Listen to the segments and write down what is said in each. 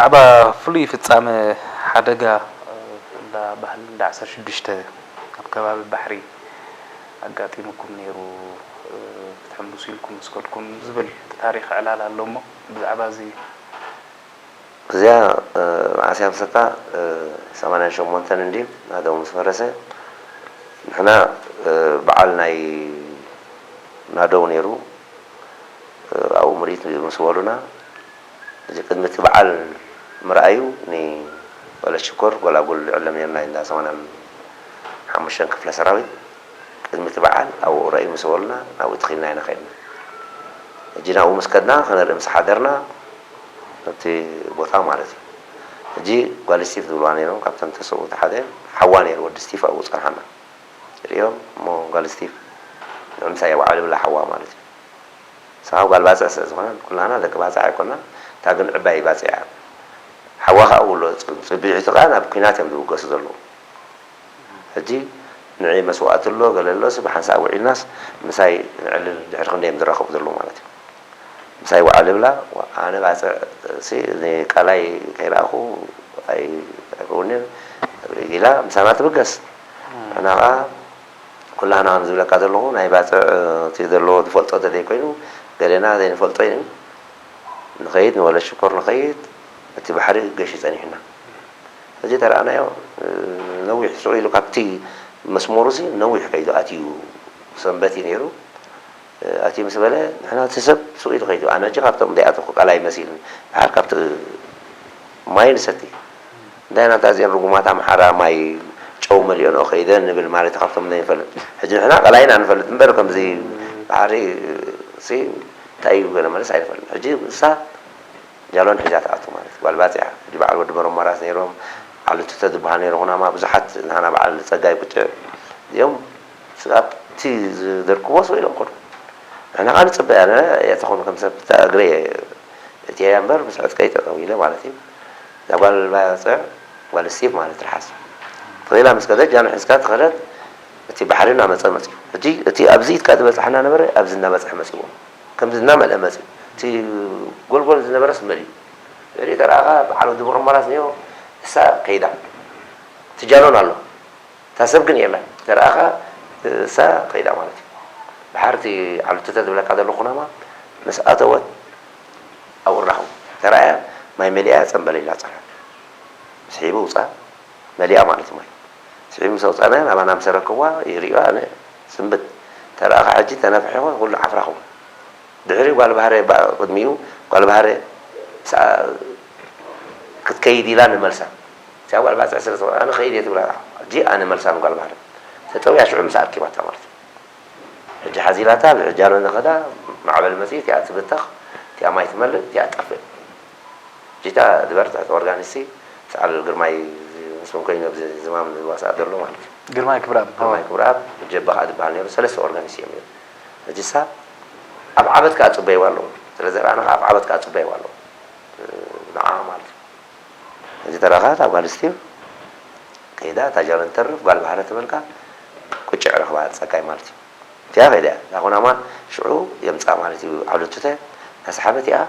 ብዛዕባ ፍሉይ ፍጻመ ሓደጋ እንዳ ባህሊ እንዳ ዓሰርተ ሽዱሽተ ኣብ ከባቢ ባሕሪ ኣጋጢሙኩም ነይሩ፣ ክትሕምብሱ ኢልኩም ምስ ከድኩም ዝብል እቲ ታሪኽ ዕላል ኣሎ እሞ ብዛዕባ እዚ። እዚኣ መዓስ እያ ምስካ ሰማንያን ሸሞንተን እንድዩ ናደው ምስ ፈረሰ ንሕና በዓል ናይ ናደው ነይሩ ኣብኡ ምርኢት ምስ በሉና እዚ ቅድሚ እቲ በዓል ምርኣዩ ንወለ ሽኮር ጎላጉል ንዕለም ነርና እንዳ ሰማንያን ሓሙሽተን ክፍለ ሰራዊት ቅድሚ እቲ በዓል ኣብኡ ረእዩ ምስ በሉና ናብኡ ትኺልና ኢና ከድና ሕጂ ናብኡ ምስ ከድና ከነርኢ ምስ ሓደርና ነቲ ቦታ ማለት እዩ ሕጂ ጓል ስቲፍ ዝብልዋ ነይሮም ካብተን ተሰውቲ ሓደ ሓዋ ነይሩ ወዲ ስቲፍ ኣብኡ ጸንሓና ርእዮም እሞ ጓል ስቲፍ ንዕምሳ የባዕል ብላ ሓዋ ማለት እዩ ንስኻ ጓል ባፅዕ ስለ ዝኾነ ኩላና ደቂ ባፅዕ ኣይኮና እታ ግን ዕባይ ባፅዕ እያ ሓዋ ከዓ ውሎ ፅቢሒቱ ከዓ ናብ ኩናት እዮም ዝውገሱ ዘለዉ ሕጂ ንዒ መስዋእቲ ኣሎ ገለ ኣሎስ ብሓንሳእ ውዒልናስ ምሳይ ንዕልል ድሕሪ ክንደይ እዮም ዝራኸቡ ዘለዉ ማለት እዩ ምሳይ ውዓል ይብላ ኣነ ባፅዕ ቃላይ ከይረኣኹ ኣይከውንን ኢላ ምሳና ትብገስ ንሕና ከዓ ኩላህና ከም ዝብለካ ዘለኹ ናይ ባፅዕ እቲ ዘለዎ ዝፈልጦ ተዘይኮይኑ ገሌና ዘይንፈልጦ እዩ ንኸይድ ንወለ ሽኮር ንኸይድ እቲ ባሕሪ ገሽ ጸኒሑና ሕጂ ተረኣናዮ ነዊሕ ስቕ ኢሉ ካብቲ መስመሩ ሲ ነዊሕ ከይዱ ኣትዩ ሰንበት እዩ ነይሩ ኣትዩ ምስ በለ ንሕና እቲ ሰብ ስቕ ኢሉ ከይዱ ኣነ ሕጂ ካብቶም ዘይኣተኹ ቃላይ መሲሉኒ ድሓር ካብቲ ማይ ንሰቲ እንታይ ናታ እዚአን ርጉማት ኣምሓራ ማይ ጨው መሊኦንኦ ከይደን ንብል ማለት ካብቶም ዘይንፈልጥ ሕጂ ንሕና ቀላይና ንፈልጥ እምበር ከምዚ ባሕሪ ሲ እንታይ እዩ ገለ መለስ ኣይንፈልጥ ሕጂ እሳ ጃሎን ሒዛ ትኣቱ ማለት ጓል ባፅያ ሕጂ በዓል ወዲ በረሞራስ ነይሮም ዓሉትተ ዝበሃል ነይሩ ኩናማ ብዙሓት ንሃና በዓል ፀጋይ ቁጭዕ እዚኦም ኣብቲ ዝደርክቦ ስበ ኢሎም ከዱ ንሕና ከዓ ንፅበ ኣነ እየ ተኾኑ ከም ሰብ እግረ እየ እትየ እምበር ምስ ዕጥቀይ ጠጠው ኢለ ማለት እዩ እዛ ጓል ባፅዕ ጓል ስቲቭ ማለት ትርሓስ ተኺላ ምስ ከደት ጃኖ ሒዝካ ተኸደት እቲ ባሕሪ እናመፀ መፅዩ ሕጂ እቲ ኣብዚ ኢትካ ዝበፃሕና ነበረ ኣብዚ እናበፅሐ መፅዎ ከምዚ እናመልአ መፅዩ እቲ ጎልጎል ዝነበረስ መሊኡ ድሕሪ ተረኣኻ በዓል ወዲ በረሞራስ እኒኦ እሳ ከይዳ እቲ ጃሎን ኣሎ እታ ሰብ ግን የላን ተረኣኻ እሳ ከይዳ ማለት እዩ ድሓር እቲ ዓሉትተ ዝብለካ ዘለኹ ኩናማ ምስ ኣተወት ኣብኡ ራኸቡ ተረኣያ ማይ መሊኣ ፀምበል ኢላ ፀንሐት ስሒቡ ውፃ መሊኣ ማለት እዩ ማይ ስሒቡ ምስ ኣውፃና ናባና ምስ ኣረከብዋ ይርእዩ ኣነ ስንብት ተረኣኻ ሕጂ ተነፍሒ ኩሉ ዓፍራ ኸውን ድሕሪኡ ጓል ባህረ ቅድሚኡ ጓል ባህረ ምስኣ ክትከይድ ኢላ ንመልሳ እቲኣ ጓል ባፅዕ ስለ ዝኾነ ኣነ ከይድ እየ ትብላ ሕጂ ኣነ መልሳ ንጓል ባህረ ተጠውያ ሽዑ ምስ ኣርኪባታ ማለት እዩ ሕጂ ሓዚላታ ብሕጃሎ ንኸዳ ማዕበል መፅኢ እቲኣ ትብተኽ እቲኣ ማይ ትመልእ እቲኣ ትጠፍእ ሕጂ እታ ዝበርትዐት ኦርጋኒስት ሰዓል ግርማይ ምስም ኮይኑ ኣብዚ ዝማም ዝዋሳእ ዘሎ ማለት እዩ ግርማይ ክብራብ ግርማይ ክብራብ ጀባ ከዓ ዝበሃል ነይሩ ሰለስተ ኦርጋኒስት እዮም ነይሩ ሕጂ ሳ ኣብ ዓበት ከዓ ፅበይዋ ኣለዉ ስለ ዘርኣና ከዓ ኣብ ዓበት ከዓ ፅበይዋ ኣለዉ ንዓ ማለት እዩ ሕጂ ተረኻ እታ ጓል ስቲቭ ከይዳ እታ ጃሎ ተርፍ ጓል ባህረ ትበልካ ቁጭዕ ረኽባ ፀጋይ ማለት እዩ እቲኣ ከይዳ እያ እዛ ኩናማ ሽዑ የምፅኣ ማለት እዩ ዓሉትተ ናስሓበት እያ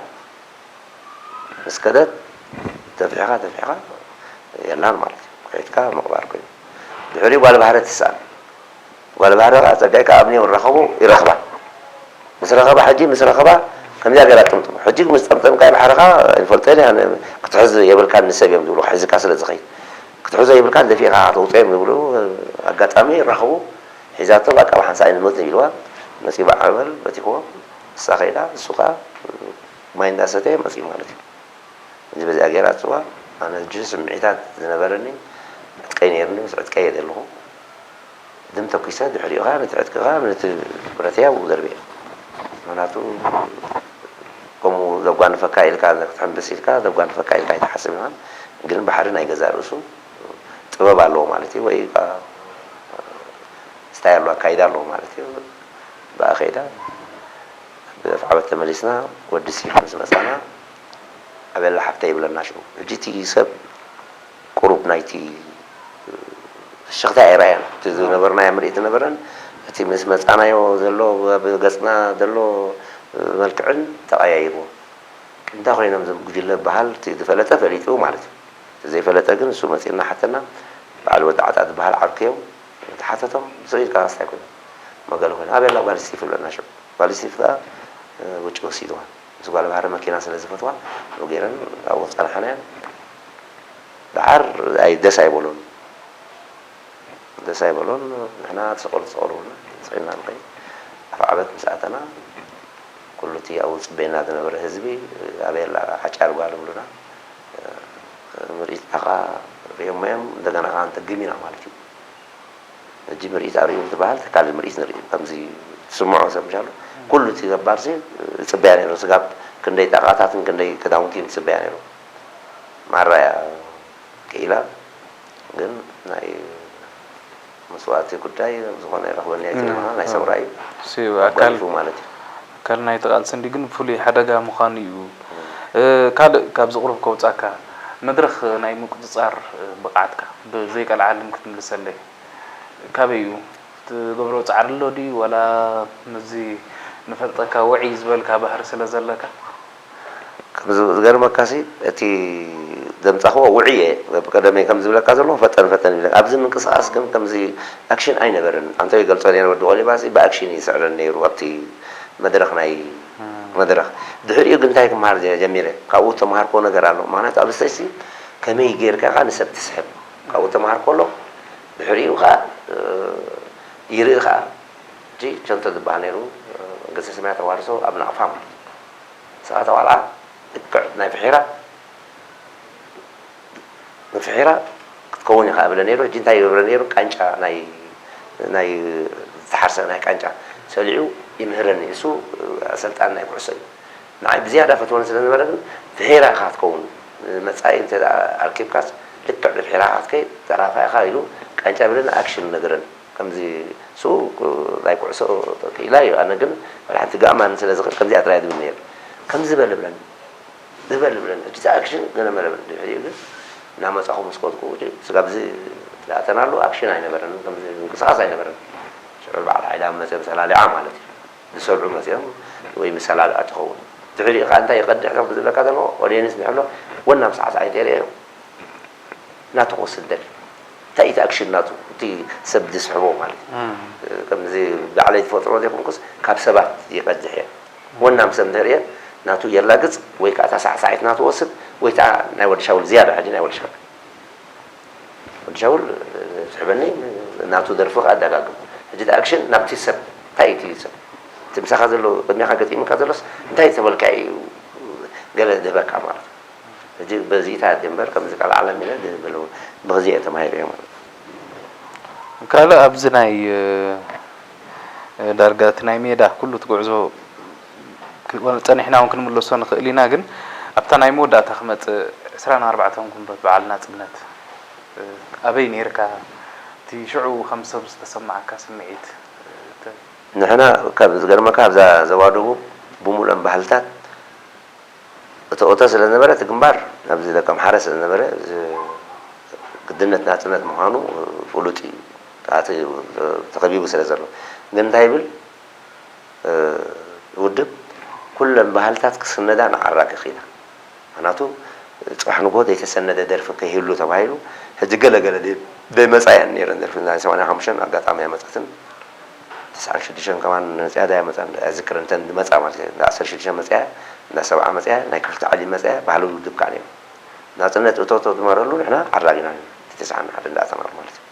ምስ ከደት ተፊሕኻ ተፊሕኻ የላን ማለት እዩ ኩሒትካ ምቕባር ኮይኑ ድሕሪኡ ጓል ባህረ ትስኣል ጓል ባህረ ከዓ ፀጋይ ከዓ ኣብኒ ይረኸቡ ይረኽባ ምስ ረኸባ ሕጂ ምስ ረኸባ ከምዚኣ ገይራ ጥምጥሞ ሕጂ ምስ ጠምጠምካ ባሕርኻ ይፈልጦ ኢለ ክትሕዝ የብልካን ንሰብ እዮም ዝብሉ ሒዝካ ስለ ዝኸይድ ክትሕዞ የብልካን ደፊእካ ተውፅኦም ይብሉ ኣጋጣሚ ይራኸቡ ሒዛቶ በቃ ብሓንሳእ ኣይንሞት ኢልዋ መፂ በዓል በል በቲኽዎ ንሳ ከይዳ ንሱ ከዓ ማይ እንዳሰተየ መፂኡ ማለት እዩ እዚ በዚኣ ገይራ እፅዋ ኣነ እጅ ስምዒታት ዝነበረኒ ዕጥቀይ ነይርኒ ምስ ዕጥቀይ እየ ዘለኹ ድም ተኩሰ ድሕሪኡ ከዓ ነቲ ዕጥቂ ከዓ ነቲ ብረተይ ኣብኡ ደርቢየ ምክንያቱ ከምኡ ዘጓንፈካ ኢልካ ክትሕምብስ ኢልካ ዘጓንፈካ ኢልካ ኣይትሓስብ ኢኻ ግን ባሕሪ ናይ ገዛእ ርእሱ ጥበብ ኣለዎ ማለት እዩ ወይ ስታይ ኣለዎ ኣካይዳ ኣለዎ ማለት እዩ ብኣ ከይዳ ብኣፍዓበት ተመሊስና ወዲ ሲፍ ምስ መፃና ኣበላ ሓፍተ ይብለና ሽዑ ሕጂ እቲ ሰብ ቁሩብ ናይቲ ፍሽኽታ ኣይረኣየን እቲ ዝነበርናዮ ምርኢት ነበረን እቲ ምስ መፃናዮ ዘሎ ኣብ ገፅና ዘሎ መልክዕን ተቐያይርዎ እንታይ ኮይኖም እዞም ጉጅለ ዝበሃል? እቲ ዝፈለጠ ፈሊጡ ማለት እዩ። እቲ ዘይፈለጠ ግን እሱ መፂእና ሓተና። በዓል ወዲ ዓጣ ዝበሃል ዓርክዮም ተሓተቶም። ስቕ ኢልካ እንታይ ኮይኖም? መገለ ኮይኖም። ኣበላ ጓል ስቲፍ ኣለና ሽዑ። ጓል ስቲፍ ከዓ ውጭ ወሲድዋ። ምስ ጓል ባህሪ መኪና ስለ ዝፈትዋ፣ ገይረን ኣብኡ ጸናሕናዮ። ደሓር ኣይ ደስ ኣይበሎን። ደስ ኣይበሎን። ንሕና ተሰቐሉ ተሰቐሉ ብሉና፣ ስቕ ኢልና ንኸይድ። ኣፍዓበት ምስ ኣተና፣ ኩሉ እቲ ኣብኡ ዝጽበየና ዝነበረ ህዝቢ፣ ኣበየላ ሓጫር ጓል ብሉና። ምርኢት ዳኻ ርእዮሞ እዮም፣ እንደገና ኸዓ ንጥግም ኢና ማለት እዩ። ሕጂ ምርኢት ኣርእዩ ዝበሃል ካልእ ምርኢት ንርኢ። ከምዚ ትስምዖ ሰብ ምሻሉ፣ ኩሉ እቲ ገባርሲ ዝጽበያ ነይሩ። ስጋብ ክንደይ ጣቓታትን ክንደይ ክዳውንትን ዝጽበያ ነይሩ። ማራ እያ ክኢላ፣ ግን ናይ መስዋእቲ ጉዳይ ዝኾነ ይረኽበኒ ኣይትብል፣ ናይ ሰውራ እዩ። ሲ-፣ ኣካል ኣጓሊፉ ማለት እዩ። ኣካል ናይቲ ቃልሲ እንዲ ግን ፍሉይ ሓደጋ ምዃኑ እዩ። እ፣ ካልእ ካብዚ ቁሩብ ከውጻካ፣ መድረኽ ናይ ምቁጽጻር ብቕዓትካ ብዘይቀልዓለም ክትምልሰለይ፣ ካበይ እዩ? ትገብሮ ጻዕሪ ኣሎ ድዩ? ዋላ ምስዚ ንፈልጠካ ውዕይ ዝበልካ ባህሪ ስለ ዘለካ? ከም ዝ-፣ ዝገርመካሲ፣ እቲ ዘምጻኽዎ ውዕይ እየ። ብቀደመይ ከም ዝብለካ ዘለኹ፣ ፈጠን ፈጠን ይብለካ። ኣብዚ ምንቅስቓስ ግን ከምዚ ኣክሽን ኣይነበረን። ኣንተ ይገልጾ ነይሩ፣ ወዲ ቆሊባሲ ብኣክሽን እዩ ዝስዕረኒ ነይሩ ኣብቲ መድረኽ ናይ እም። መድረኽ። ድሕሪኡ ግን እንታይ ክመሃር ጀ-፣ ጀሚረ? ካብኡ ተምሃርኮ ነገር ኣሎ። ምኽንያቱ ኣብ ስቴጅሲ ከመይ ጌርካ ኢኻ ንሰብ ትስሕብ? ካብኡ ተምሃርኮ ኣሎ። ድሕሪኡ ኸዓ፣ እ፣ ይርኢ ኸዓ። ሕጂ ቸንቶ ዝበሃል ነይሩ፣ እ፣ መንግስተ ሰማያት ተዋርሶ ኣብ ናቕፋ ማለት እዩ። ሰብኣታ ዋልዓ ልክዕ ናይ ፍሒራ፣ ንፍሒራ ክትከውን ኢኻ እብለ ነይሩ። ሕጂ እንታይ ይገብረ ነይሩ? ቃንጫ ናይ፣ ናይ ዝተሓርሰ ናይ ቃንጫ ሰሊዑ ይምህረኒ። እሱ ኣሰልጣኒ ናይ ኩዕሶ እዩ። ንዓይ ብዝያዳ ፈትወኒ ስለ ዝነበረ ግን ፍሒራ ኢኻ ክትከውን። መጻኢ እንተ ደኣ ኣርኪብካስ ልክዕ ንፍሒራ ኢኻ ክትከይድ፣ ተራፋ ኢኻ ኢሉ ቃንጫ ይብለኒ፣ ኣክሽን ይነግረኒ። ከምዚ እሱ ናይ ኩዕሶ ክኢላ እዩ። ኣነ ግን ወላ ሓንቲ ጋእማን ስለ ዝኽእል ከምዚኣ ጥራይ ዝብል ነይሩ። ከምዚ በል ይብለኒ። ዝበል ይብለኒ። እቲ ኣክሽን ገለ መለ በል። ድሕሪኡ ግን እናመጻኹ ምስ ከድኩ፣ ስጋብ እዚ ዝኣተናሉ ኣክሽን ኣይነበረን፣ ከምዚ ምንቅስቓስ ኣይነበረን። ሽዑ በዓል ሓይሊ ኣብ መጽኦም ሰላሊዓ ማለት እዩ። ዝሰልዑ መጽኦም ወይ ምስ ሰላልዓ ትኸውን። ድሕሪኡ ከኣ እንታይ ይቐድሕ ከም ዝብለካ ዘሎ፣ ኦድየንስ ንሕሎ ወናም ሰዓት ኣይተርእዮ። ናቱ ክወስድ ደሊ። እንታይ እቲ ኣክሽን ናቱ? እቲ ሰብ ዝስሕቦ ማለት እዩ። እም። ከምዚ ባዕለይ ዝፈጥሮ ዘይኮንኩስ፣ ካብ ሰባት ይቐድሕ እየ። ወናም ሰብ እንተርእየ፣ ናቱ የላግጽ፣ ወይ ከኣ እታ ሳዕሳዒት ናቱ ወስድ፣ ወይ ከኣ ናይ ወዲ ሻውል ዝያዳ፣ ሕጂ ናይ ወዲ ሻውል። ወዲ ሻውል፣ እ፣ ዝስሕበኒ፣ ናቱ ደርፊ ከኣ ኣደጋግም። ሕጂ እቲ ኣክሽን ናብቲ ሰብ፣ እንታይ እዩ እቲ ሰብ? እቲ ምሳኻ ዘሎ፣ ቅድሚኻ ገጢሙካ ዘሎስ፣ እንታይ ተበልካ እዩ ገለ ዝህበካ ማለት እዩ። ሕጂ በዚታት እየ እምበር፣ ከምዚ ካልእ ዓለም ኢለ ዝህብ ኣለዎ። ብግዜ እየ ተማሂረ እየ ማለት እዩ። ካልእ ኣብዚ ናይ፣ እ፣ ዳርጋ እቲ ናይ ሜዳ ኩሉ እቲ ጉዕዞ ክ-፣ ጸኒሕና እውን ክንምለሶ ንኽእል ኢና፣ ግን ኣብታ ናይ መወዳእታ ክመጽእ ዕስራን ኣርባዕተን ግንቦት በዓል ናጽነት፣ እ፣ ኣበይ ነይርካ? እቲ ሽዑ ከም ሰብ ዝተሰማዓካ ስምዒት፣ እ፣ ተ- ንሕና ካብ ዝገርመካ ኣብዛ ዞባ ደቡብ ብምሉኦም ባህልታት እቶ፣ እቶ ስለ ዝነበረ እቲ ግንባር ኣብዚ ደቀምሓረ ስለ ዝነበረ እዚ ግድነት ናጽነት ምዃኑ ፍሉጥ እዩ። እቲ ተኸቢቡ ስለ ዘሎ። ግን እንታይ ይብል፣ እ፣ ውድብ ኩለን ባህልታት ክስነዳ ንዓራቂ ኺዳ። ምኽንያቱ ጽባሕ ንግሆ ዘይተሰነደ ደርፊ ከይህሉ ተባሂሉ፣ ሕጂ ገለ ገለ ደይ-፣ ደይመጻ እየን ነይረን ደርፊ። ናይ ሰማንያ ሓሙሽተን ኣጋጣሚ ኣይመጸትን። ተስዓን ሽዱሽተን ከማን መጽያ ዳያ መጽያ ኣይዝክርን፣ እተን ዝመጽኣ ማለት እዩ። እንዳ ዓሰርተ ሽዱሽተ መጽያ፣ እንዳ ሰብዓ መጽያ፣ ናይ ክፍቲ ዓሊ መጽያ፣ ባህሊ ውድብ ከዓ ነይሩ። ናጽነት እቶቶ ዝመረሉ ንሕና ዓራጊና ነይሩ። እቲ ተስዓን ሓደ እንዳ ኣተናሉ ማለት እዩ።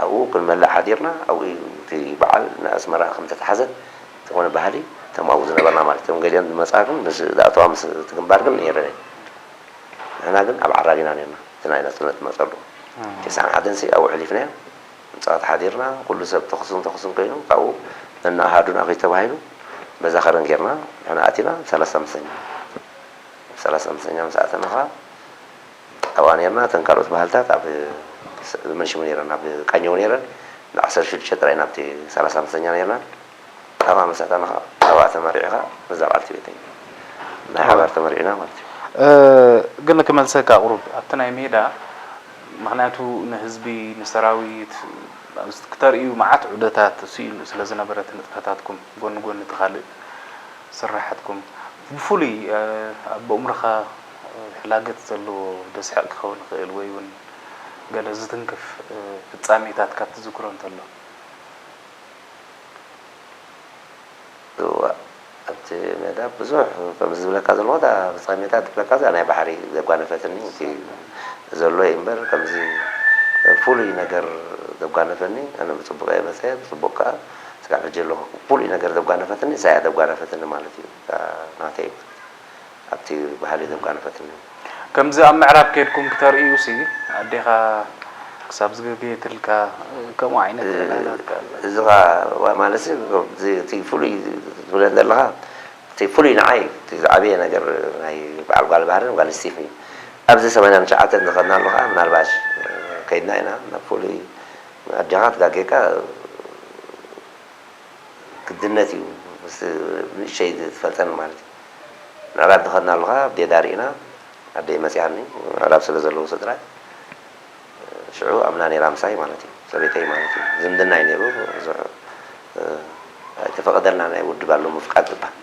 ኣብኡ ክንመልእ ሓዲርና፣ ኣብኡ እዩ እቲ በዓል ንኣስመራ ከም ተተሓዘት ዝኾነ ባህሊ እቶም ኣብኡ ዝነበርና ማለት እዮም። ገሊኦም ዝመጽኣ ግን ምስ ዝኣተዋ ምስ እቲ ግንባር ግን ነይረን እየን። ንሕና ግን ኣብ ዓራጊና ነርና፣ እቲ ናይ ናጽነት መጸሉ። እም። ተስዓን ሓደን ሲ ኣብኡ ሕሊፍናዮ። ንጸዋታ ሓዲርና፣ ኩሉ ሰብ ተኹስን ተኹስን ኮይኑ፣ ካብኡ ነናኣሃዱና ከይተባሂሉ፣ በዛ ከረን ጌርና፣ ንሕና ኣቲና፣ ሰላሳ ኣምስተኛ። ሰላሳ ኣምስተኛ ምስ ኣተና ኸኣ፣ ኣብኣ ነርና፣ እተን ካልኦት ባህልታት ኣብ ስ-፣ መንሽሙ ነይረን፣ ኣብ ቃኘው ነይረን፣ ንዓሰርተ ሽዱሽተ ጥራይ ናብቲ ሰላሳ ኣምስተኛ ነርና። ኣብኣ ምስ ኣተና ኸኣ፣ ኣብኣ ተመሪዕኻ፣ ምስዛ በዓልቲ ቤተይ ናይ ሓባር ተመሪዕና ማለት እዩ። እ፣ ግን ክመልሰካ ቁሩብ፣ ኣብቲ ናይ ሜዳ፣ ምኽንያቱ ንህዝቢ፣ ንሰራዊት፣ ኣብዚ ክተርእዩ መዓት ዑደታት ስኢኑ ስለ ዝነበረ፣ እቲ ንጥፈታትኩም፣ ጎኒ ጎኒ እቲ ካልእ ስራሓትኩም፣ ብፍሉይ ኣብ ኣእምሮኻ ሕላገት ዘለዎ ደስሕቕ ክኸውን ይኽእል ወይ እውን ገለ ዝትንክፍ ፍጻሜታት ካብ ትዝክሮ እንተሎ? እዋ ኣብቲ ሜዳ ብዙሕ ከምዚ ዝብለካ ዘለኹ እታ ፍጻሜታት ክብለካ እዛ ናይ ባሕሪ ዘጓነፈትኒ እቲ ዘሎ እዩ እምበር ከምዚ ፍሉይ ነገር ዘጓነፈኒ ኣነ ብጽቡቕ እየ መጸ ብጽቡቕ ከኣ ስጋብ ሕጂ ኣለኹ ፍሉይ ነገር ዘጓነፈትኒ እሳ እያ ዘጓነፈትኒ ማለት እዩ እታ ናተይ ኣብቲ ባህሊ ዘጓነፈትኒ። ከምዚ ኣብ ምዕራብ ከይድኩም ክተርእዩ ሲ ኣዴኻ ክሳብ ዝገገየትልካ ከምኡ ዓይነት ዕላላት ከ ኣሎ? እዚ ኸኣ ዋ- ማለት እዚ እቲ ፍሉይ ትብለን ዘለኻ እቲ ፍሉይ ንዓይ እቲ ዝዓበየ ነገር ናይ በዓል ጓል ባህርን ጓል ስቲፍን እዩ። ኣብዚ ሰማንያን ትሽዓተን ዝኸድናሉ ኸኣ ምናልባሽ ከይድና ኢና ናብ ፍሉይ ኣዴኻ ትጋጌካ ግድነት እዩ ምስ ንእሸይ ዝፈልጠኒ ማለት እዩ። ምዕራብ ዝኸድናሉ ኸዓ ኣብ ዴዳ ርኢና ኣደይ መፂኣኒ ምዕራብ ስለ ዘለዉ ስድራይ ሽዑ ኣምና ነይራ ምሳይ ማለት እዩ ሰበይተይ ማለት እዩ ዝምድና እዩ ነይሩ ብዙሕ ኣይተፈቐደልና ናይ ውድብ ኣሎ ምፍቃድ ዝበሃል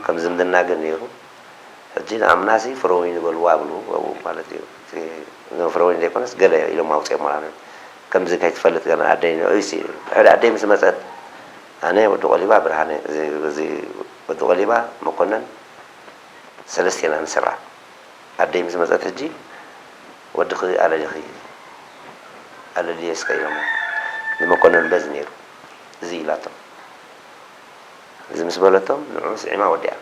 ከም ዝምድና ግን ነይሩ ሕጂ ንኣምናሲ ፍረወይኒ በልዋ ብሉ ኣብኡ ማለት እዩ እቲ ፍረወይኒ ዘይኮነስ ገለ ኢሎም ኣውፅኦም ማለት እዩ ከምዚ ከይትፈልጥ ገና ኣደይ ንዑይሲ ድሕሪ ኣደይ ምስ መፀት ኣነ ወዲ ቆሊባ ብርሃነ እዚ ወዲ ቆሊባ መኮነን ሰለስቴና ንስራሕ ኣደይ ምስ መፀት ሕጂ ወድኺ ኣለሊኺ ኣለልየ እስከ ኢሎሞ ንመኮነን በዚ ነይሩ እዚ ኢላቶም እዚ ምስ በለቶም ንዑ ስዒማ ወዲኣ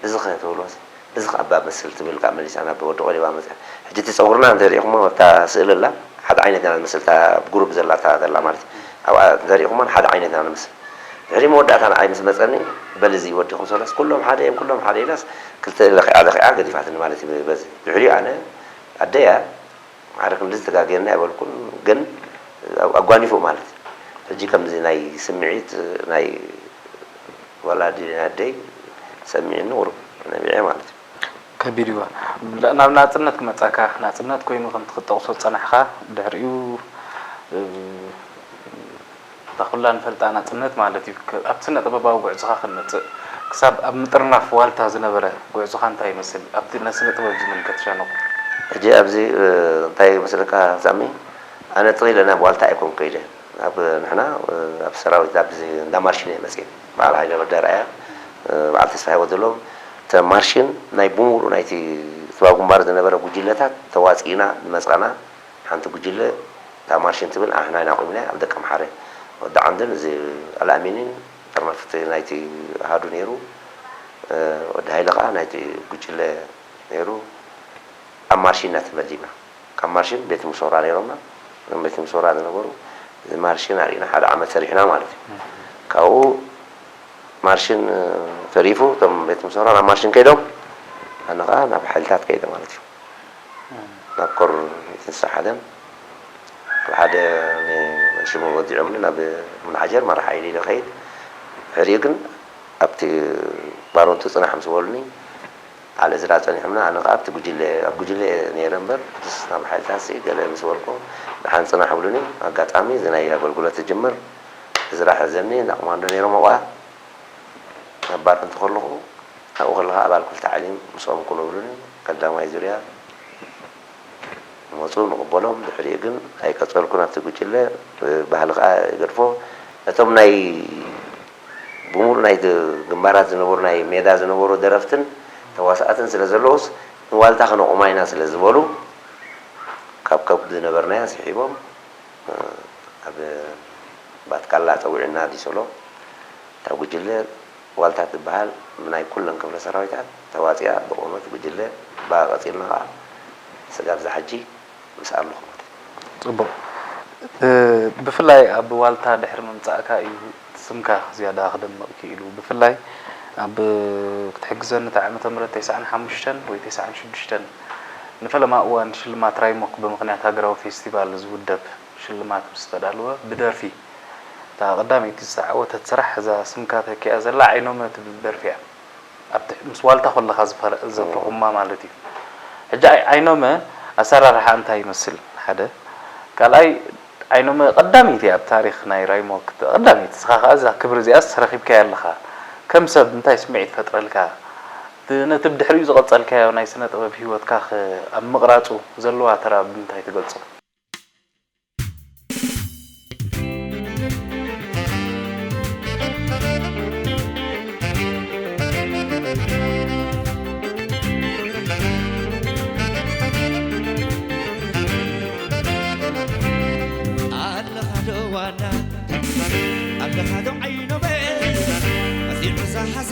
እዚ ኸ ትብልዎስ እዚ ኸ ኣባ መስል ትብል ካብ መሊሳ ናብ ወዲ ቆሊባ መፅያ ሕጂ እቲ ፀጉርና እንተሪኢኹሞ ኣብታ ስእሊ ኣላ ሓደ ዓይነት ኢና ንመስል እታ ኣብ ጉሩብ ዘላ እታ ዘላ ማለት እዩ ኣብኣ እንተሪኢኹሞ ሓደ ዓይነት ኢና ንመስል ድሕሪ መወዳእታ ንዓይ ምስ መፀኒ በል እዚ ወዲኹም ሰለስ ኩሎም ሓደ እዮም ኩሎም ሓደ ኢላስ ክልተ ለኺዓ ለኺዓ ገዲፋትኒ ማለት እዩ በዚ ድሕሪኡ ኣነ ኣደያ ማዕረ ክንድዚ ተጋግየና ኣይበልኩን ግን ኣጓኒፉ ማለት እዩ ሕጂ ከምዚ ናይ ስምዒት ናይ ወላዲ ናይ ኣደይ ሰሚዕኒ ቁሩብ ነቢዐ ማለት እዩ ከቢድ እዩ ናብ ናፅነት ክመፃካ ናፅነት ኮይኑ ከምቲ ክትጠቕሶ ዝፀናሕካ ድሕሪኡ እታ ኩላ ንፈልጣ ናጽነት ማለት እዩ። ኣብቲ ስነ-ጥበባዊ ጉዕዞኻ ክንመጽእ፣ ክሳብ ኣብ ምጥርናፍ ዋልታ ዝነበረ ጉዕዞኻ እንታይ ይመስል? ኣብቲ ንስነ-ጥበብ ዝምልከት ሸነኹ። ሕጂ ኣብዚ እንታይ ይመስለካ ሳሚ፣ ኣነ ጥቕሊለ ናብ ዋልታ ኣይኮንኩ ከይደ። ኣብ ንሕና ኣብ ሰራዊት ኣብዚ እንዳ ማርሽን እየ መጽየ። በዓል ሃይለ ወዲ ኣርኣያ፣ በዓል ተስፋይ ወደሎም፣ እተ ማርሽን ናይ ብሙሉእ ናይቲ ስባብ ግንባር ዝነበረ ጉጅለታት ተዋጺእና ዝመጻና ሓንቲ ጉጅለ እታ ማርሽን ትብል ኣሕና ኢና ቆምና ኣብ ደቀምሓረ ወዲ ዓንድን እዚ ኣልኣሚንን ጠርነፍቲ ናይቲ ኣሃዱ ነይሩ ወዲ ሃይለ ከዓ ናይቲ ጉጅለ ነይሩ ኣብ ማርሽን ኢና ተመዲብና ካብ ማርሽን ቤት ምሶራ ነይሮምና እዞም ቤት ምሶራ ዝነበሩ እዚ ማርሽን ኣርኢና ሓደ ዓመት ሰሪሕና ማለት እዩ ካብኡ ማርሽን ተሪፉ እቶም ቤት ምሶራ ናብ ማርሽን ከይዶም ኣነ ከዓ ናብ ሓይልታት ከይደ ማለት እዩ ናብ ኮር ሚእትን ሓደን ካብ ሓደ ሽሙ ወዲዖምኒ ናብ ሙሉሓጀር መራሕ ሓይሊ ኢለ ከይድ ድሕሪኡ ግን ኣብቲ ባሮንቱ ፅናሕ ምስ በሉኒ በዓል እዝራ ፀኒሖምና ኣነ ከዓ ኣብቲ ጉጅለ ኣብ ጉጅለ እየ ነይረ እምበር እትስ ናብ ሓይልታት ሲ ገለ ምስ በልኩ ደሓን ፅናሕ ብሉኒ ኣጋጣሚ እዚ ናይ ኣገልግሎት ትጅምር እዝራ ሕዘኒ እንዳ ኮማንዶ ነይሮም ኣብኣ ኣብ ባሮንቱ ከለኹ ኣብኡ ከለኻ ኣባል ክልተ ዓሊም ምስኦም ኩኑ ብሉኒ ቀዳማይ ዙርያ መፁ ንቕበሎም ድሕሪኡ ግን ኣይቀፀልኩን ኣብቲ ጉጅለ ባህሊ ከዓ ይገድፎ እቶም ናይ ብሙሉ ናይ ግንባራት ዝነበሩ ናይ ሜዳ ዝነበሩ ደረፍትን ተዋሳእትን ስለ ዘለውስ ንዋልታ ክነቑማ ኢና ስለ ዝበሉ ካብ ከብዱ ዝነበርናዮ ስሒቦም ኣብ ባትካላ ፀዊዑና ኣዲስ ኣበባ እታ ጉጅለ ዋልታ ትበሃል ብናይ ኩለን ክፍለ ሰራዊታት ተዋፂኣ ብቑመት ጉጅለ ብኣ ቀፂልና ከዓ ስጋብ ዝሓጂ ምስኣ ኣለኹ ማለት እዩ። ፅቡቕ። ብፍላይ ኣብ ዋልታ ድሕሪ ምምፃእካ እዩ ስምካ ዝያዳ ክደምቕ ክኢሉ። ብፍላይ ኣብ ክትሕግዘኒ እቲ ዓመተ ምህረት ተስዓን ሓሙሽተን ወይ ተስዓን ሽዱሽተን ንፈለማ እዋን ሽልማት ራይሞክ ብምኽንያት ሃገራዊ ፌስቲቫል ዝውደብ ሽልማት ምስ ተዳለወ ብደርፊ እታ ቀዳመይቲ ዝተዓወተት ስራሕ እዛ ስምካ ተኪኣ ዘላ ዓይኖመ ትብል ደርፊ እያ። ኣብቲ ምስ ዋልታ ከለኻ ዝፈረ- ዘፍረኹማ ማለት እዩ። ሕጂ ኣይ- ዓይኖመ ኣሰራርሓ እንታይ ይመስል ሓደ ካልኣይ ዓይኖመ ቀዳመይቲ ኣብ ታሪኽ ናይ ራይሞ ክት- ቀዳመይቲ ንስኻ ከኣ እዛ ክብሪ እዚኣስ ረኺብካያ ኣለኻ ከም ሰብ እንታይ ስምዒት ይፈጥረልካ ነቲ ብድሕሪኡ ዝቐጸልካዮ ናይ ስነ ጥበብ ህይወትካ ኸ ኣብ ምቕራጹ ዘለዋ ተራ ብምንታይ ትገልጾ? ኣለኻ ዶ ዋና ኣለኻ ዶ ዓይኖመ ኣዚዑ ዝሓዘ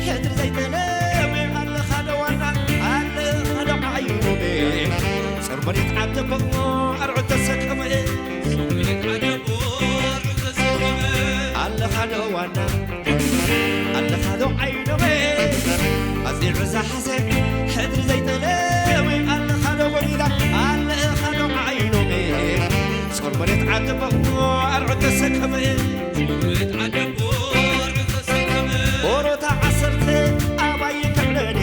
ሕድሪ ዘይጠለመ ኣለኻ ዶ ዋና ኣለኻ ዶ ዓይኖመ ጾር መሬት ዓደቦ ኣርዑት ተሰከመ ኣለኻ ዶ ዋና ኣለኻ ዶ ዓይኖመ ኣዚዑ ዝሓዘ ሕድሪ ዘይጠለመ ኣለኻ ዶ ጎዲላ ኣለኻ ዶ ዓይኖመ ጾር መሬት ዓደቦ ኣርዑት ተሰከመ ኦሮታ ዓሰርተ ኣባይ ከዕለኒ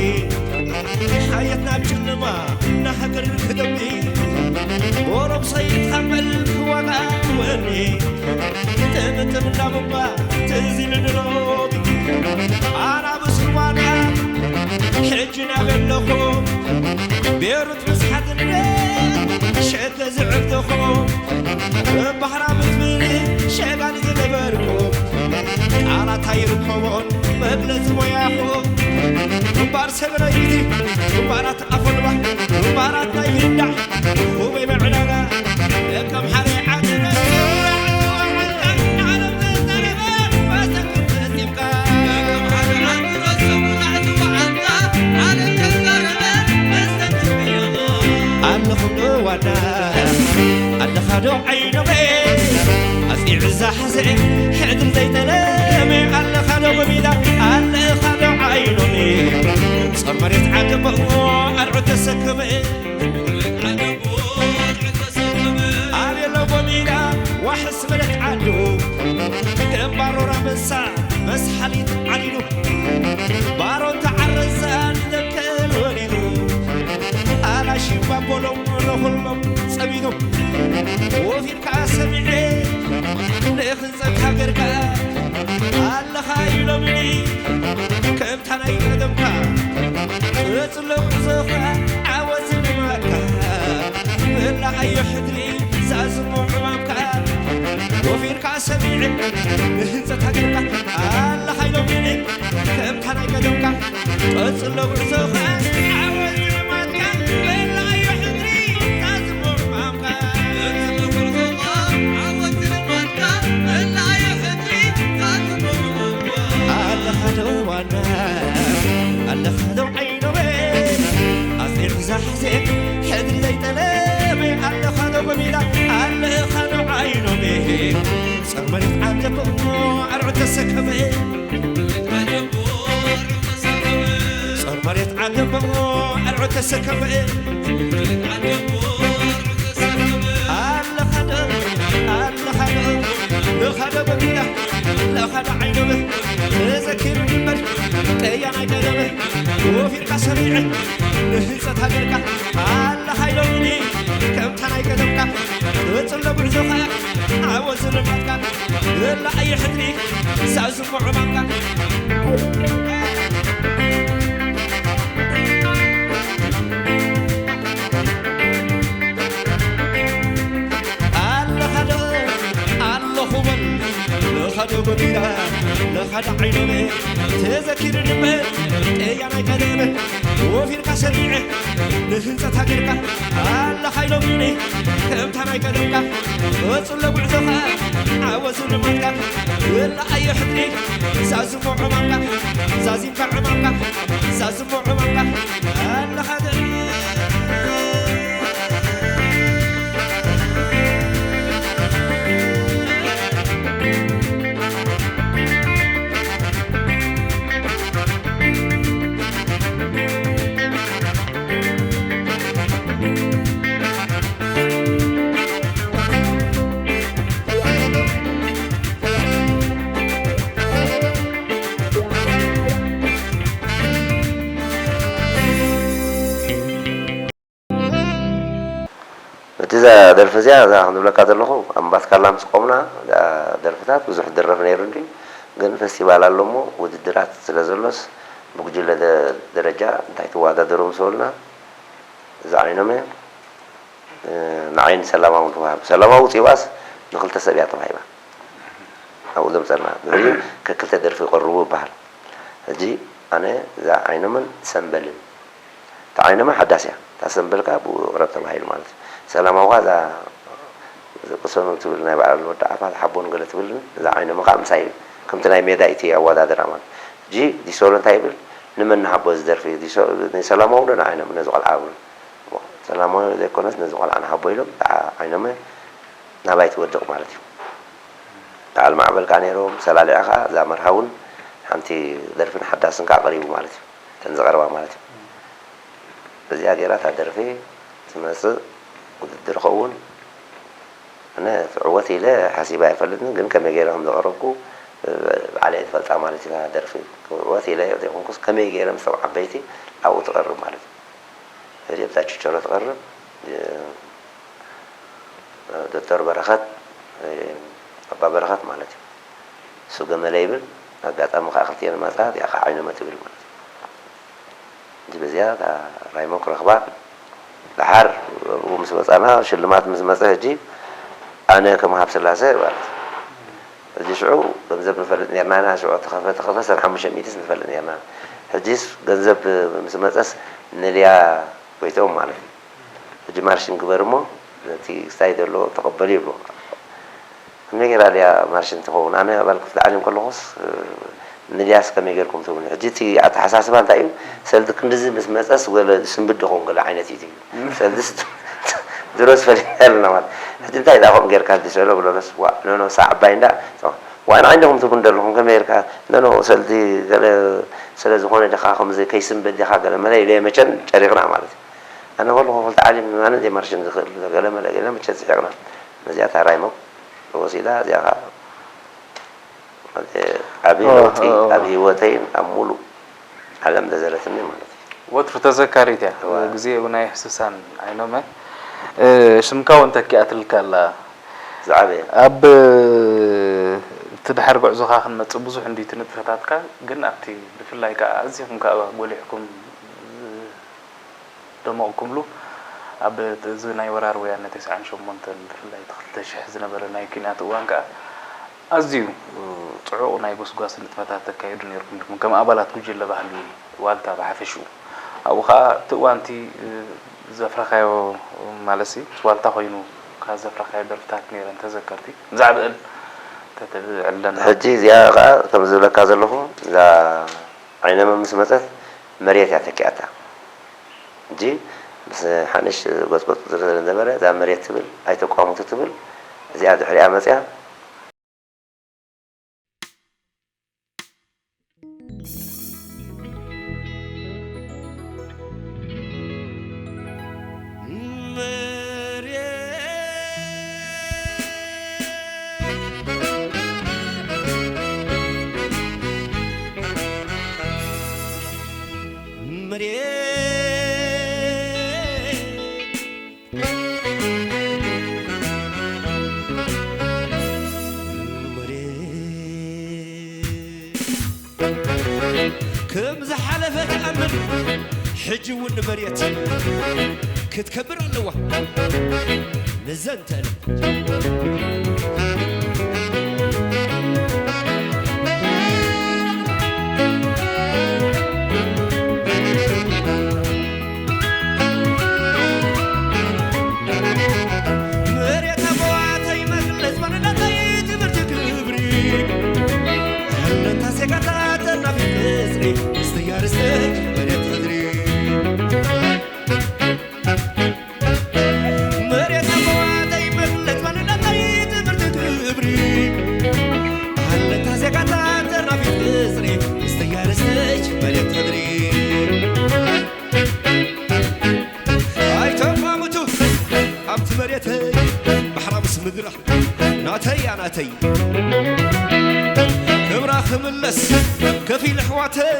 ሓየት ናብ ጨለማ ናሃገር ክደሚ ኦሮም ሰይድ ካብ መልክ ዋጋ ወኒ ጥምጥም እንዳብባ ትዝ ኢልኒ ሎሚ ኣናብስ ዋና ሕጂ ናበለኹ ቤሩት ምስ ሓትነ ሸተ ዝዕብተኹ እምባሕራ ምስ ብሊ ሸጋል ዝነበርኩ ቃላት ኣይርከቦን መግለጺ ሞያኹ ግንባር ሰብረይቲ ግንባራት ኣፈልባ ግንባራት ናይ ይንዳዕ ሁበይ መዕዳጋ ደቀም ሓደ ዓዲ ኣለኹም ዶ ዋዳ ኣለኻ ዶ ዓይኖመ ኣጽኒዑ ዝሓዘ ሕድሪ ዘይጠለመ ኣለኻ ዶ ጎሚዳ ኣለኻ ዶ ዓይኖመ ጾር መሬት ዓደቦ ኣርዑት ተሰከመ ኣቤሎ ጎሚዳ ዋሕስ መለክ ዓዱ ግንባር ሮራ መንሳ መስሓሊት ዓሊሉ ባሮን ተዓረዛ ንደቀል ወሊዱ ኣላሽም ባቦሎም ንኹሎም ጸሚዱ ወፊርካ ሰሚዐ ንኽንጸት ሃገርካ ኣለኻ ኢሎምኒ ከምታ ናይ ቀደምካ ጽሎ ጉዕዞኻ ዓወት ዝልማካ መላኣዮ ሕድሪ ዛዝሞ ዕማምካ ወፊርካ ሰሚዐ ንህንጸት ሃገርካ ኣለኻ ኢሎምኒ ከምታ ናይ ቀደምካ ቀጽሎ ጉዕዞኻ ዓወት ዝልማካ መላኣዮ ሕድሪ ዛዝሞ ዕማምካ ቀጽሎ ጉዕዞኻ ዓወት ዝልማካ መላኣዮ ሕድሪ ዛዝሞ ዕማምካ ኣለኻ ዶ ዋና ኣለኻ ዶ ዓይኖመ ኣዜብ ዛሕዜ ሕድሪ ዘይጠለመ ኣለኻ ዶ ጎሚዳ ኣለኻ ዶ ዓይኖመ ጸመሪት ዓደቦ ኣርዑት ተሰከመ ጸመሪት ዓደቦ ኣርዑት ተሰከመ ኣለኻ ዶ ኣለኻ ዶ ለኻ ዶ ጎሚዳ ለኻ ዶ ዓይኖመ ተዘኪሩ ድመድ ቀያናይ ቀደመ ወፊርካ ሰሚዐ ንህንጸት ሃገርካ ኣለኻ ኢሎምኒ ከምታ ናይ ቀደምካ ትበጽሎ ጉዕዞኻ ዓወት ዝልማትካ እላ ኣየ ሕድሪ ዛዝሞ ዕማምካ ኣለኻ ዶ ኣለኹ በል ለኻ ዶ ጎዲላ ለኻ ዶ ዓይኖመ ተዘኪሩ ድመድ ቀያናይ ቀደመ ወፊርካ ሰሚዐ ንህንጸት ሃገርካ ኣለኻ ኢሎምኒ ከምታ ናይ ቀደምካ ቀጽሎ ጉዕዞኻ ዓወት ዝልማትካ እላ ኣየ ሕድሪ ዛዝሞ ዕማምካ ዛዚምካ ዕማምካ ዛዝሞ ዕማምካ ኣለኻ ዶ እቲ እዛ ደርፊ እዚኣ እዛ ክንብለካ ዘለኹ ኣብ ምባትካላ ምስ ቆምና እዛ ደርፍታት ብዙሕ ድረፍ ነይሩ እንድዩ፣ ግን ፈስቲቫል ኣሎ እሞ ውድድራት ስለ ዘሎስ ብጉጅለ ደ- ደረጃ እንታይ ትወዳደሩ ምስ በሉና፣ እዛ ዓይኖመ ንዓይን ሰላማውን ትወሃብ። ሰላማዊ ውፅኢዋስ ንክልተ ሰብ እያ ተዋሂባ። ኣብኡ ዘምፀና ድሕሪኡ ከክልተ ደርፊ ይቐርቡ ይበሃል። ሕጂ ኣነ እዛ ዓይኖመን ሰምበልን፣ እታ ዓይኖመ ሓዳስ እያ፣ እታ ሰምበል ከዓ ብኡ ይቕረብ ተባሂሉ ማለት እዩ። ሰላማዊ ከዓ እዛ ቅሰኑ ትብል ናይ በዓል ወዲ ዓፋ ሓቦን ገለ ትብልን እዛ ዓይኖመ ከዓ ምሳይ ከምቲ ናይ ሜዳ ኢቲ ኣወዳድራ ማለት። ሕጂ ዲሶሎ እንታይ ይብል? ንመን ንሃቦ እዚ ደርፊ? ዲሶ- ንሰላማዊ ዶ ንዓይኖመ ነዚ ቆልዓ ይብሉ። ሰላማዊ ዘይኮነስ ነዚ ቆልዓ ንሃቦ ኢሎም ደዓ ዓይኖመ ናባይ ትወድቕ ማለት እዩ። በዓል ማዕበል ከዓ ነይሮም፣ ሰላሊዓ ከዓ እዛ መርሃውን ሓንቲ ደርፍን ሓዳስን ከዓ ቀሪቡ ማለት እዩ። እተን ዝቐርባ ማለት እዩ። በዚኣ ገይራ እታ ደርፊ ትመፅእ ውድድር ኸውን ኣነ ትዕወት ኢለ ሓሲበ ኣይፈልጥን፣ ግን ከመይ ገይረ ከም ዘቐረብኩ ባዕለይ ትፈልጣ ማለት እዩ። እታ ደርፊ ክዕወት ኢለ ዘይኮንኩስ ከመይ ገይረ ምስ ቶም ዓበይቲ ኣብኡ ትቐርብ ማለት እዩ። ሕጂ ኣብታ ችቸሮ ትቐርብ ዶክተር በረኸት ኣባ በረኸት ማለት እዩ። እሱ ገመለ ይብል። ኣጋጣሚ ከዓ ክልቲኤን መፃ እዚኣ ከዓ ዓይኖመ ትብል ማለት እዩ። ሕጂ በዚኣ እታ ራይሞ ክረኽባ ደሓር ኣብኡ ምስ መፃና ሽልማት ምስ መፀ ሕጂ ኣነ ከም ሃብ ስላሰ ማለት እዩ። ሕጂ ሽዑ ገንዘብ ንፈልጥ ነርና ኢና ሽዑ ተኸፈተ ክልተ ሓሙሽተ ሚእትስ ንፈልጥ ነርና። ሕጂስ ገንዘብ ምስ መፀስ ንልያ ጎይትኦም ማለት እዩ። ሕጂ ማርሽን ግበር እሞ ነቲ ስታይ ዘሎ ተቐበሉ ይብልዎ። ከመይ ገይራ ድያ ማርሽን ትኸውን? ኣነ ኣባል ክፍሊ ዓሊም ከለኹስ ንልያስ ከመይ ገይርኩም ትብሉ? ሕጂ እቲ ኣተሓሳስባ እንታይ እዩ? ሰልዲ ክንድዚ ምስ መፀስ ወለ ስንብድ ኾን ገለ ዓይነት እዩ ትብል። ሰልዲ ድሮስ ፈሊና ኣለና ማለት። ሕጂ እንታይ ደኣ ከምኡ ጌርካ ድሰሎ ብሎለስ ዋ ኖ ኖ ሳዕ ዓባይ እንዳ ዋ ንዓይ እንደኹም ትብሉ እንደለኹም ከመይ ጌርካ ኖ ኖ ሰልዲ ገለ ስለ ዝኾነ ዲኻ ከምዚ ከይስንብድ ዲኻ ገለ መለ ኢለ መቸን ጨሪቕና ማለት እዩ። ኣነ ከለኹ ክልተ ዓሊም ኣነ ዘይማርሽን ዝኽእል ገለ መለ ገለ መቸን ስሒቕና። ነዚኣ ታራይሞ ተወሲዳ እዚኣ ኸዓ ዓብዪ ለውጢ ኣብ ህይወተይን ኣብ ሙሉእ ዓለም ዘዘረትኒ ማለት እዩ። ወትሩ ተዘካሪት እያ። እዋ። ግዜ እውን ኣይሕስሳን ኣይኖመ። እ፣ ስምካ እውን ተኪኣትልካ ኣላ። ዝዓበየ። ኣብ እቲ ድሓር ጉዕዞኻ ክንመጽእ ብዙሕ እንድዩ እቲ ንጥፈታትካ፣ ግን ኣብቲ ብፍላይ ከኣ ኣዚኹም ከኣ ጎሊሕኩም ዝ-፣ ደመቕኩምሉ ኣብ እቲ፣ እዚ ናይ ወራር ወያነ ተስዓን ሸሞንተን ብፍላይ እቲ ክልተ ሽሕ ዝነበረ ናይ ኲናት እዋን ከኣ ኣዝዩ ጽዑቕ ናይ ጎስጓስ ንጥፈታት ተካይዱ ነይርኩም ኢኹም፣ ከም ኣባላት ጉጅለ ባህሊ ዋልታ ብሓፈሽኡ። ኣብኡ ከኣ እቲ እዋን እቲ ዘፍረኻዮ ማለትሲ ምስ ዋልታ ኮይኑ ከኣ ዘፍረኻዮ ደርፍታት ነይረን ተዘከርቲ። ብዛዕባአን እንተተዕልለና። ሕጂ እዚኣ ከኣ ከም ዝብለካ ዘለኹ እዛ ዓይነመ ምስ መጸት መሬት እያ ተኪኣታ። ሕጂ ምስ ሓንሽ ጎጽጎጽ ዝብል ነበረ፣ እዛ መሬት ትብል ኣይተቋሙቱ ትብል፣ እዚኣ ድሕሪኣ መጽያ። ከም ዝሓለፈ ትኣምን፣ ሕጂ እውን ንመሬት ክትከብር ኣለዋ። ንዘንተ መሬት ኣቦዋተይ መግለጽ መንነተይ ትምህርቲ ክብሪ ኣለታ ዜጋታት ተናፊት ቅጽሪ እስትያ ርስተይ መሬት ሕድሪ መሬት ኣቦዋተይ መግለጽ መንነተይ ትምህርቲ ክብሪ ኣለታ ዜጋታት ተናፊት ቅጽሪ እስትያ ርስተይ መሬት ሕድሪ ኣይተቋምቱ ኣብቲ መሬተይ ባሕራ ምስ ምድራ ናተይ እያ ናተይ ክብራ ክምለስ ከፊል ኣሕዋተይ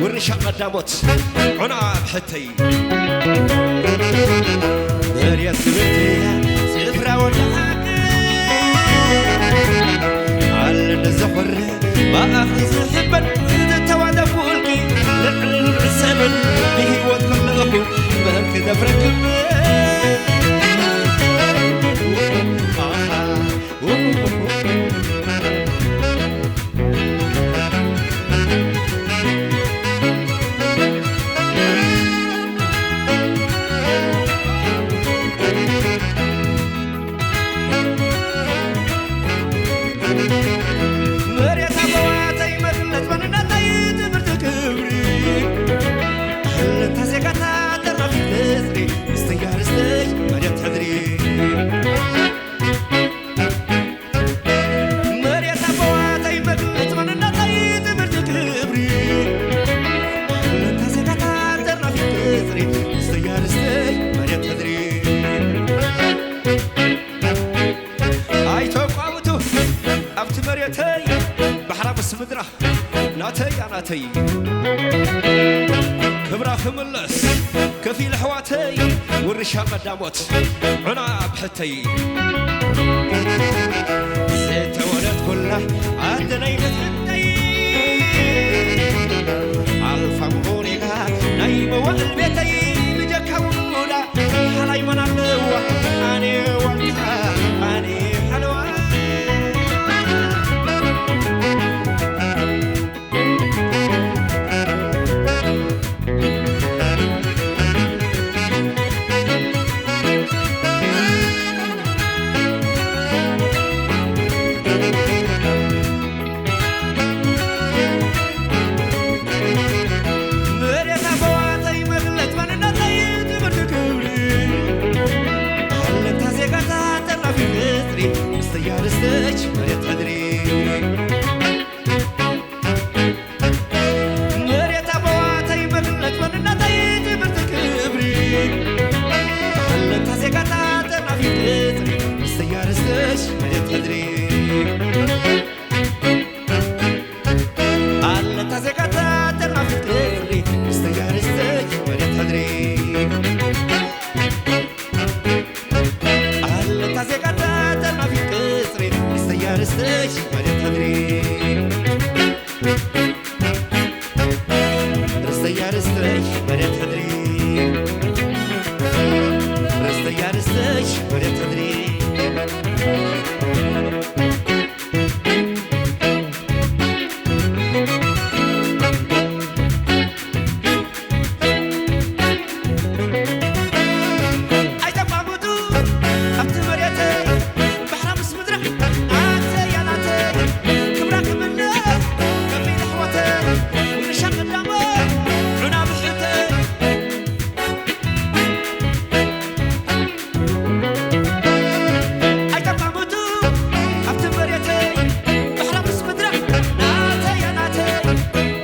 ውርሻ ቀዳሞት ዑና ብሕተይ መሬት ክብርቲ እያ ጽፍራ ወድሓቂ ኣለኒ ዘኾርዕ ብኣኺ ዝሕበን ዝተዋደኩ ውልቂ ልዕሊ ንሰብን ብህይወት ከለኹ መን ክደፍረክብ? ኣኻ፣ መሬት ኣቦዋተይ መግለጽ መንነተይ ትምህርቲ ክብሪ ኣለታ ዜጋታት ተራፊት ሕዝሪ ምስትያር ስተይ መሬት ሕድሪ መሬት ኣቦዋተይ መግለጽ መንነተይ ትምህርቲ ክብሪ ኣለታ ዜጋታት ተራፊት ሕዝሪ ምስትያር ስተይ መሬት ሕድሪ ኣይተቋምቱ ኣብቲ መሬተይ ባሕራ ምስ ምድራ ናተይ ኣናተይ ክብራ ክምለስ ከፊል ኣሕዋተይ ውርሻ ቀዳሞት ዑና ብሕተይ ዝተወለድኩላ ዓደነይ ብትሕተይ ኣልፋ ምሁሪኻ ናይ መዋእል ቤተይ ብጀካ ውሉዳ ሓላይ መን ኣለዋ ኣነ ዋልታ ኣነ ሓለዋ መሬት ኣቦዋተይ መግለጽ መንነተይ ትምህርቲ ክብሪ ኣለታ ዜጋታት ተራፊ ፍጥሪ ምስተያርስተች መሬት ሕድሪ መሬት ኣቦዋተይ መግለጽ መንነተይ ትምህርቲ ክብሪ ኣለታ ዜጋታት ተራፊ ፍጥሪ ምስተያርስተች መሬት ሕድሪ ኣለታ ዜጋታት ተራፊት ቅጽሪ ምስተያርስተች መሬት ሕድሪ ኣለታ ዜጋታት ተራፊት ቅጽሪ ምስተያርስተች መሬት ሕድሪ ርስተያርስተች መሬት ሕድሪ ርስተያርስተች መሬት ሕድሪ ኣይተቋምቱ ኣብቲ መሬተይ ባሕራ ምስ ምድራ ናተይ ኣናተይ ክብራ ክምለስ ከፊል ኣሕዋተይ ውርሻ ቀዳሞት ዑና ብሕተይ ኣይተቋምቱ ኣብቲ መሬተይ ባሕራ ምስ ምድራ ናተይ ኣናተይ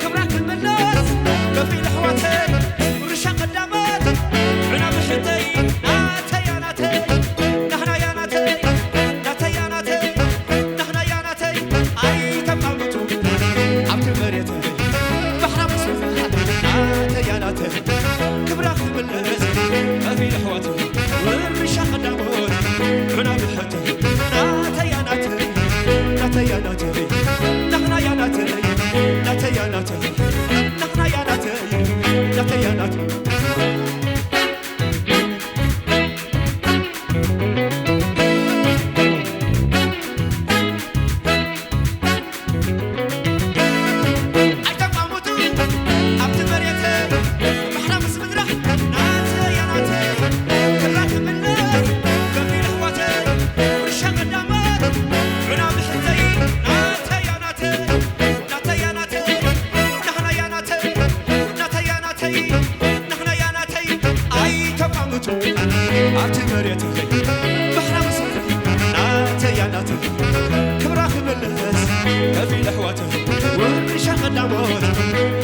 ክብራ ክምለስ ከፊል ኣሕዋተይ ውርሻ ቀዳሞት ዑና ብሕተይ ናተይ ኣናተይ ናህና ያናተይ ናተይ ኣናተይ ናህና ያናተይ ኣይተቋምቱ ኣብቲ መሬተይ ባሕራ ምስ ምድራ ናተይ ኣናተይ ክብራ ክምለስ ከፊል ኣሕዋተይ ውርሻ ቀዳሞት ዑና ብሕተይ ናተይ ኣናተይ ናተይ ኣናተይ ናህና ያናተይ ናተይ ኣናተይ ናህና ያናተይ ናተይ ኣናተይ ኣይተቋምቱ ኣብቲ መሬተይ ባሕራ ምስ ምድራ ናተይ ኣናተይ ክብራ ክምለስ ከፊል ኣሕዋተይ ውርሻ ቀዳሞት ዑና ብሕተይ ናተይ ኣናተይ ናተይ ኣናተይ ናህና ያናተይ ናተይ ኣናተይ ናህና ያናተይ ኣይተቋምቱ ኣብቲ መሬት ባሕራ ምስ ናተይ ኣናተይ ክብራ ክምለስ ከፊል ኣሕዋተይ ውርሻ ቀዳሞት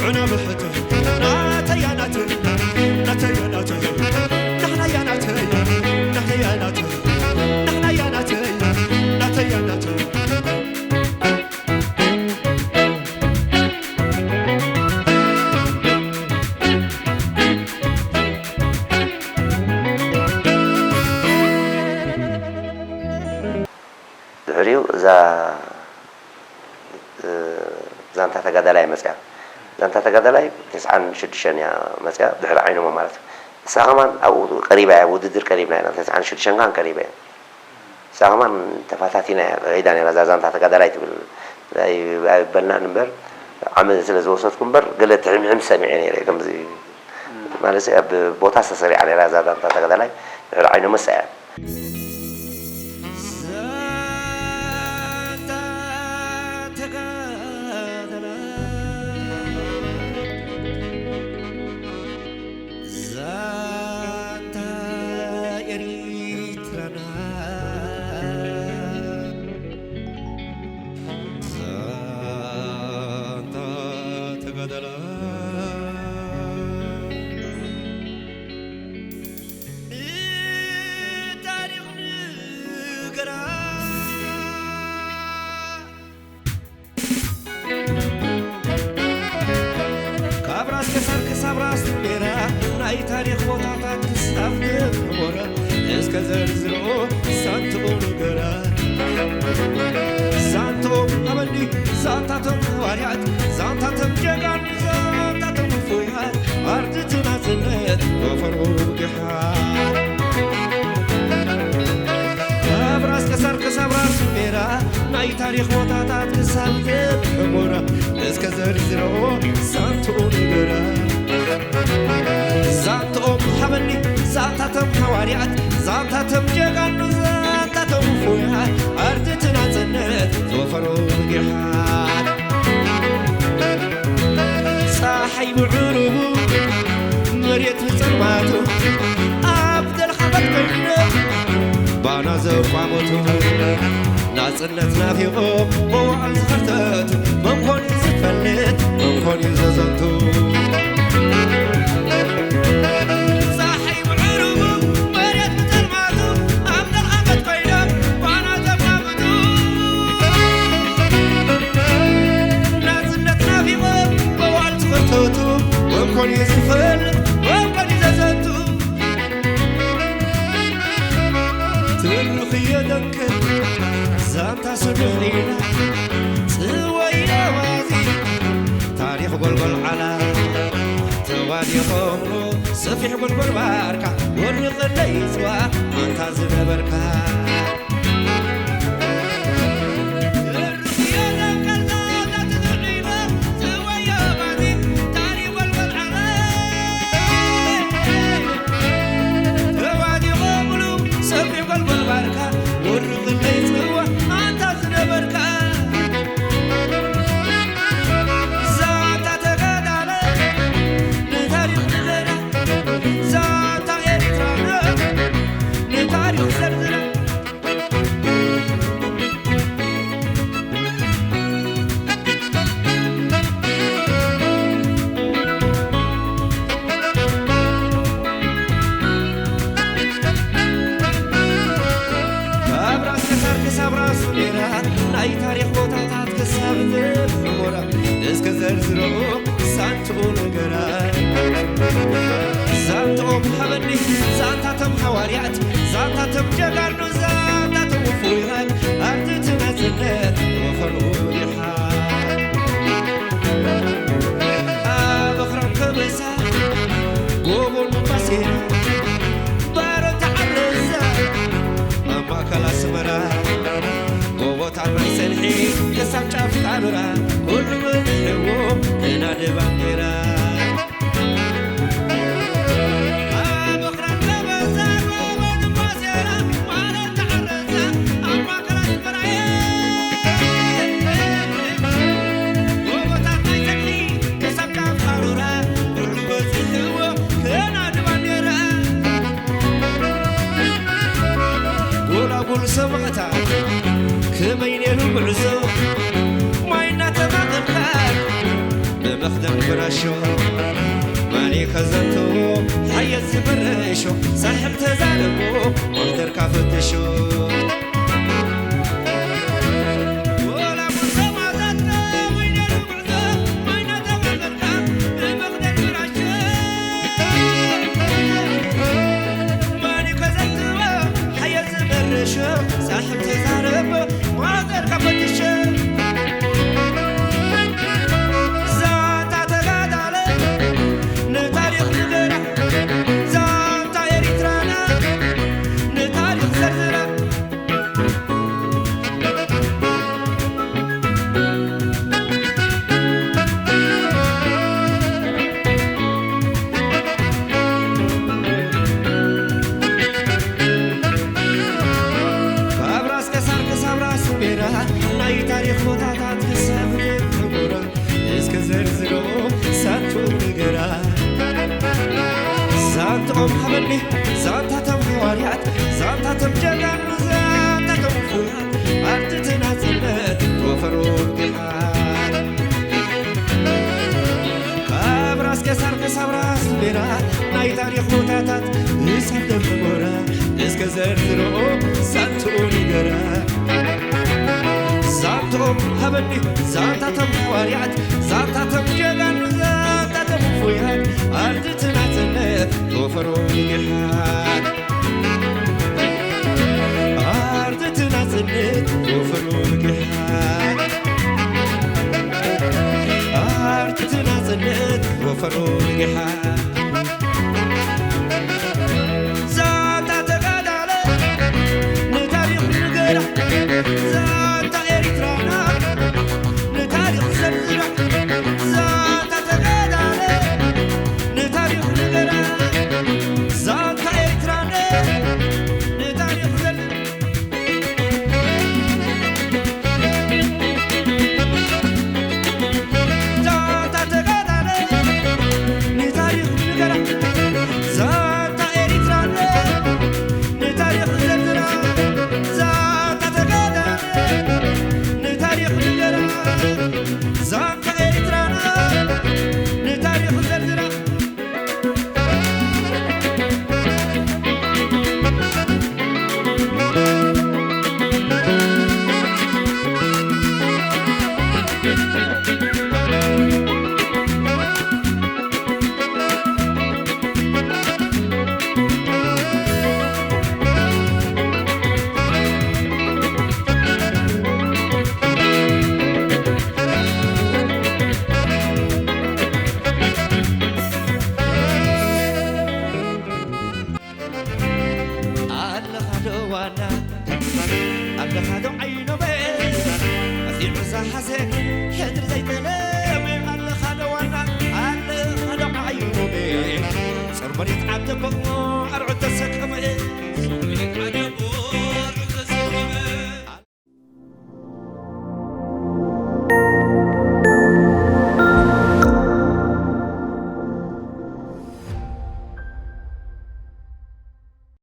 ዑና ብሕተይ ናተይ ኣናተይ ናተይ ኣናተይ ናህና ያናተይ ናተይ ኣናተይ ናህና ያናተይ ናህና ያናተይ ናተይ ኣናተይ ድሕሪኡ እዛ እ፣ ዛንታ ተጋዳላይ መፅያ ዛንታ ተጋዳላይ ተስዓን ሽዱሽተን እያ መፅያ፣ ድሕሪ ዓይኖሞ ማለት እዩ። ንሳ ከማን ኣብኡ ቀሪባ እያ፣ ውድድር ቀሪብና ኢና፣ ተስዓን ሽዱሽተን ከማን ቀሪባ እያ። ንሳ ከማን ተፋታቲና እያ ከይዳ ነይራ፣ እዛ ዛንታ ተጋዳላይ ትብል። ኣይ-፣ ኣይበልናን እምበር፣ ዓመት ስለ ዝወሰድኩ እምበር፣ ገለ ትሕምሕም ሰሚዐ ነይረ፣ ከምዚ ማለት ኣብ ቦታ ዝተሰሪዓ ነይራ እዛ ዛንታ ተጋዳላይ፣ ድሕሪ ዓይኖሞ እሳ እያ። ዛንታ ተጋዳላይ፣ ዛንታ ኤሪትራና፣ ዛንታ ተጋዳላይ። ታሪኽ ንገራ። ካብ ራስ ከሳር ክሳብ ራስ ሜራ፣ ናይ ታሪኽ ቦታታት ክሳብ ገሞራ፣ እስከ ዘርዝሮ ዛንትኡ ንገራ። ዛንትኦም ኣበኒ፣ ዛንታቶም ሃዋርያት፣ ዛንታቶም ጀጋኑ፣ ዛንታቶም ውፉያት፣ ኣርድእቲ ናጽነት ወፈሩ ብዙሓት። ካብ ራስ ከሳር ክሳብ ራስ ሜራ፣ ናይ ታሪኽ ቦታታት ክሳብ ገሞራ፣ እስከ ዘርዝሮ ዛንትኡ ንገራ። ዛንትኦም ሃበኒ፣ ዛንታቶም ሃዋርያት፣ ዛንታቶም ጀጋኑ፣ ዛንታቶም ውፉያት፣ ኣርድእቲ ናጽነት ዝወፈሩ ብዙሓት። ጸሓይ ብዕሩቡ፣ መሬት ብጸልማቱ፣ ኣብ ደልኻበት ኮይኖም ባና ዘቋመቱ፣ ናጽነት ናፊቖም መዋዕል ዝኸርተቱ፣ መን ኮን እዩ ዝፈልጥ፣ መን ኮን እዩ ዘዘንቱ? ጸሓይ ብዕሩቡ፣ መሬት ብጸልማቱ፣ ኣብ ደልኻበት ኮይኖም ባና ዘቋመቱ፣ ናጽነት ናፊቖም መዋዕል ዝኸርተቱ፣ መን ኮን እዩ ዝፈልጥ፣ መን ኮን እዩ ዘዘንቱ? ትርኽ እየ ደንክር ዛንታ ስሩዕ ኢላ ጽወይ ኣዋዚ ታሪኽ ጎልጎል ዓላ ተዋዲኾምሉ ሰፊሕ ጎልጎል ባርካ ወርቂ ቅለይ ጽዋ ኣንታ ዝነበርካ። ካብ ራስ ከሳር ክሳብ ራስ ሜራ ናይ ታሪኽ ቦታታት ክሳብ ገሞራ እስከ ዘርዝሮ ዛንትኡ ንገራ። ዛንትኦም ሃበኒ ዛንታቶም ሃዋርያት ዛንታቶም ጀጋኑ ዛንታቶም ውፉያት ኣርድእቲ ናጽነት ወፈሩ ይሓ ኣብ ኣኽራን ከበሳ ጎቦን ባሴራ ባሮ ተዓረሳ ኣብ ማእከል ኣስመራ ጎቦታት ናይ ሰልሒ ክሳብ ጫፍ ጣብራ ኩሉ በዚሕዎ ክናዲ ባንዴራ። ጎላጉል ሰማእታት ከመይ ነይሩ ጉዕዞ ማይ እናተማቐልካ ብመኽደን ብራሾ ማን ከዘንትዎ ሓየት ዝበረሾ ሳሕል ተዛረቦ ማህደርካ ፈትሾ። ዛንታኦም ሃበኒ፣ ዛንታቶም ሃዋርያት፣ ዛንታቶም ጀጋኑ፣ ዛንታቶም ፍሉያት፣ ኣርትቲ ናጽነት ወፈሩ ብዙሓት። ካብ ራስ ቄሳር ክሳብ ራስ ሊበራ፣ ናይ ታሪኽ ቦታታት ክሳብ ደብረ ጎራ፣ እስከ ዘርዝርኦ ዛንትኡ ንገራ። ዛንታኦም ሃበኒ፣ ዛንታቶም ሃዋርያት፣ ዛንታቶም ጀጋኑ፣ ዛንታቶም ፍሉያት፣ ኣርትቲ ናጽነት ወፈሩ ብዙሓት። ኣርትቲ ናጽነት ወፈሩ ብዙሓት። ኣርትቲ ናጽነት ወፈሩ ብዙሓት። ዛንታ ተጋዳለ ንታሪኽ ንገራ፣ ዛንታ ኤሪትራና ንታሪኽ ዘርዝራ። ዛንታ ተጋዳለ ንታሪኽ ንገራ፣ ዛንታ ኤሪትራና ንታሪኽ ዘርዝራ። ዛንታ ተጋዳለ ንታሪኽ ንገራ፣ ዛንታ ኤሪትራና ንታሪኽ ዘርዝራ። ዛንታ ተጋዳለ ንታሪኽ ንገራ፣ ዛንታ ኤሪትራና ንታሪኽ ዘርዝራ። ኣለኻ ዶ ዋና፣ ኣለኻ ዶ ዓይኖመ፣ ኣዚዑ ዝሓዘ ሕድሪ ዘይጠለመ። ኣለኻ ዶ ዋና፣ ኣለኻ ዶ ዓይኖመ፣ ጾር መሬት ዓደኮ ኣርዑ